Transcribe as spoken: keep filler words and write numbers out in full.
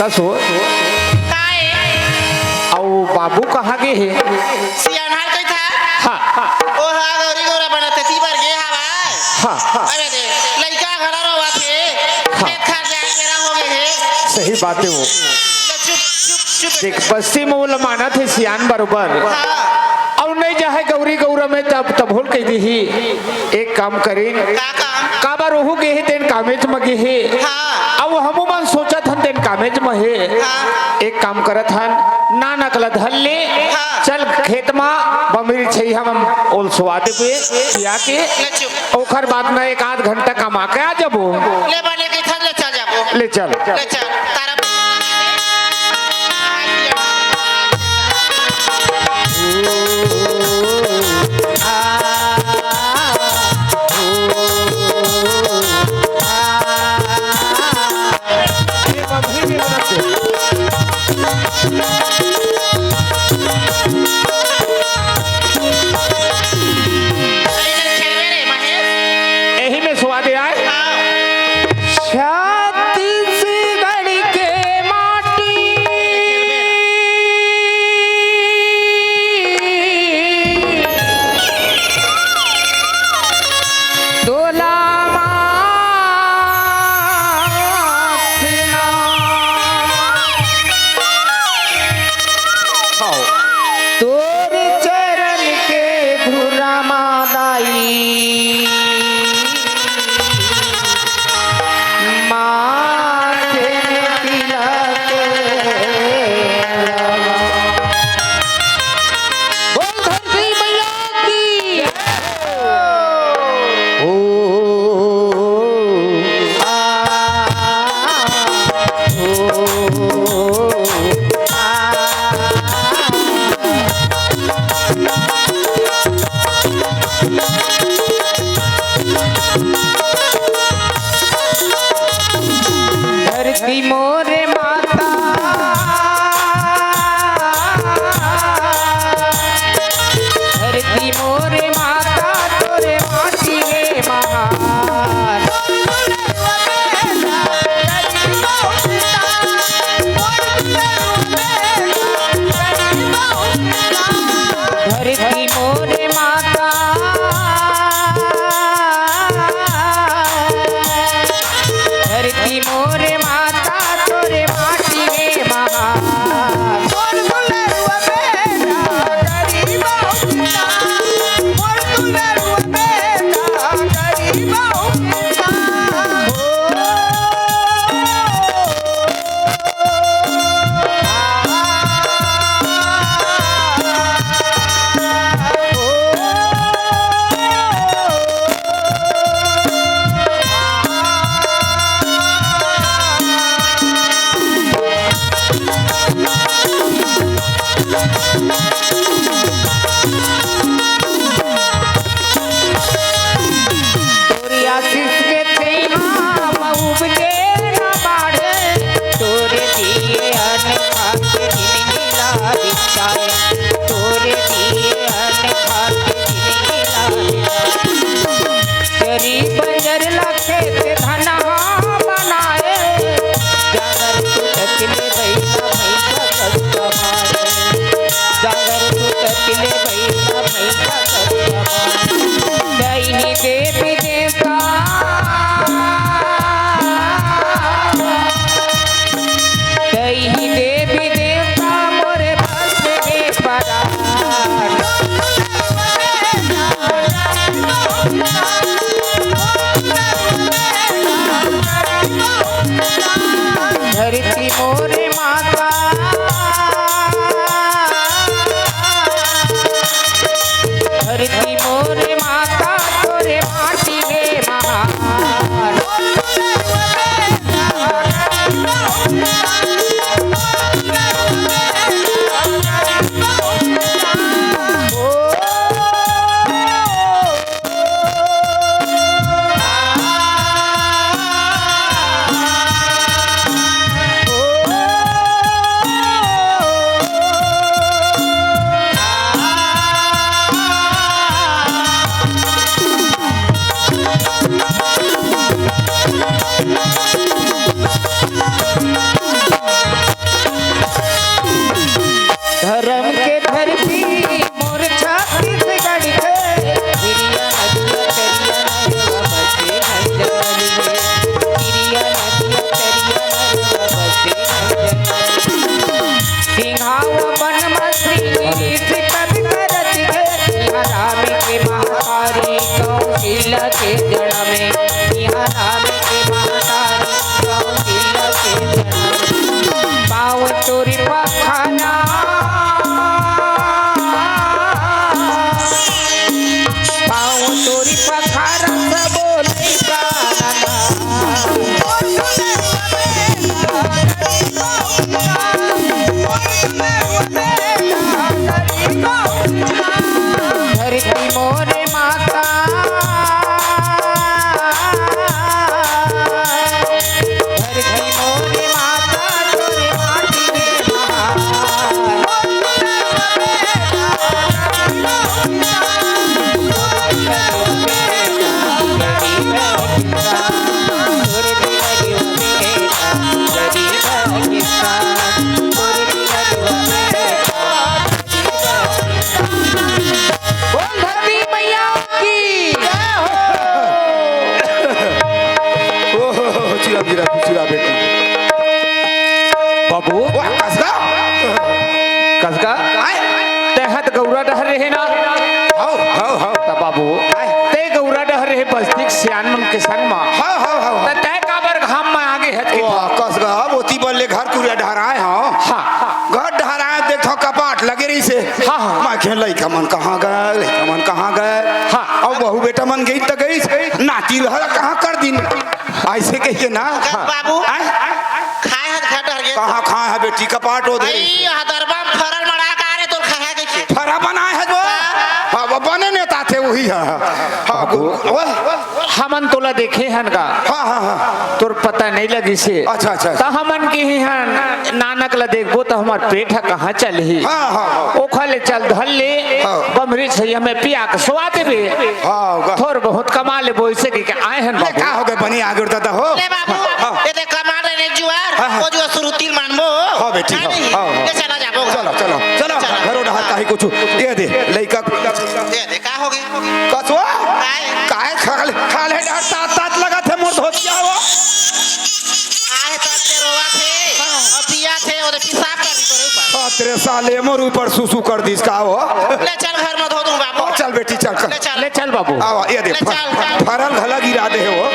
असो। काय? अउ बाबू कहाँ गे हे? सियान हाल कही था। हाँ, हाँ। ओ हा, गौरी गौरा बनत हे, ती बर गे हवय। हाँ, हाँ। अबे दे, लइका घरा रोवत हे। हाँ। खेत खार जाए बेरा हो गे हे। सही बात हे वो। ले चुप, चुप, चुप। देख, बस्ती में वो लमानत हे सियान बरोबर। हाँ। अउ नहीं जाहे गौरी गौरा में तब, तब होल कही दिही। एक काम करिन। का काम? काबर ओहू गे हे तेन कामेच म गे हे। हाँ। अउ हमू मन सोचत हन तेन कामेच म हे। हाँ। एक काम करत हन, नानक ल धर ले, हाँ। चल खेत म बमरी छइहा म ओल सुवा देबे, खिया के। ले चुप। ओखर बाद म एक आध घंटा कमा के आ जाबो। ले बने के थक ले चल जाबो। ले चल। ले चल। तारा एही में स्वाद आय। छत्तीसगढ़ के माटी तोला माथ ना। तोर चरण के धुरा मा दाई माथे में तिलक लगा। बोल धरती मैया की। ओ, आ, ओ, आ। धरती मोरे माता, धरती मोरे माता, तोरे माटी हे महान। धरती मोरे माता, धरती मोरे माता, तोरे माटी हे महान। तोरी आशीष के छइहां म उपजे न बाढ़े, तोरे दिए अन्न खा के जिनगी ला बिताए, तोरे दिए अन्न खा के जिनगी ला बिताए। चरी बंजर ला खेत धनहा बनाए, जांगर तू तकले बइला भइसा कस कमाए, जांगर तू तकले बइला भइसा कस कमाए। दइनी देवी देवता, दइनी देवी देवता मोरे बस हे परान। धरती मोरे माता, धरती मोरे माता, तोरे माटी हे महान। धरती मोरे माता, धरती मोरे माता, तोरे माटी में बोल धरती मैया की। ओहो, चिरा गिरा, खुशी रहा बेटी। बाबू। वाह, कसगा। कसगा? काय? तेहत गौरा डहर रहे ना? हौ, हौ, हौ। त बाबू, काय? ते गौरा डहर रहे बस्ती के सियान मन के संग मा। हौ, हौ, हौ, हौ। त तै काबर घाम मा आगे हत के? वाह, कसगा, ओती बर ले घर कुरिया डहराए हौ। हाँ। घर डहराए देखथौं कपाट लगे रहिसे। हाँ, हाँ। मैं कहें, "लइका मन कहाँ गए? लइका मन कहाँ गए?" हाँ। अउ बहू बेटा मन गई त गई, नाती ल कहाँ कर दिन? अइसे कहिके ना। कस बाबू, आय? खाए हस घर डहर गे? कहाँ खाए हस बेटी, कपाट ओदे। अई, हदरबा म फरल मड़ा का रे तोर खाए हस कहिके। फरा बनाए हस वो? हाँ। हाँ, वो बने नेता थे वही है। हाँ, बाबू। ओए। हमन तोला देखे हन गा। हाँ, हाँ, हाँ। तोर पता नइ लगिसे। अच्छा, अच्छा, अच्छा। त हमन किहे हन, नानक ला देखबो त हमर पेट ह कहाँ चलही। हाँ, हाँ, हाँ। ओखर ले चल धर ले, हाँ। बमरी छइया में पिया के सुवा देबे। हाँ, गा। थोर बहुत कमा लेबो, अइसे कहिके आए हन ले, बाबू। का हो गे, बनी आगे उड़ता हो? ले बाबू, हाँ। ये देख कमा रहे ने जुआर, हाँ, हाँ। वो जुआर सुरुतिल मानबो। हाँ बेटी, हाँ, नहीं? हाँ, हाँ। ले चला जाबो। चलो, चलो, चलो, चलो। घरो डहर काहे कुछ, ये दे, लइका। ये दे, का हो गे? कसो? काय? काय खाले, खाले डहर तात, तात लगत हे मोर धोतिया वो। आए तो अत्ते रोवा थे, हाँ। अउ पिया थे, ओदे पेशाब कर दी तोरे ऊपर। अत्ते साले मोर ऊपर सुसु कर दिस का वो? ले चल घर में धो दूं बाबू। चल बेटी, चल, चल। ले चल। ले चल बाबू। आवा, ये दे, ले फर-, चल। फरल घला गिरा दे वो।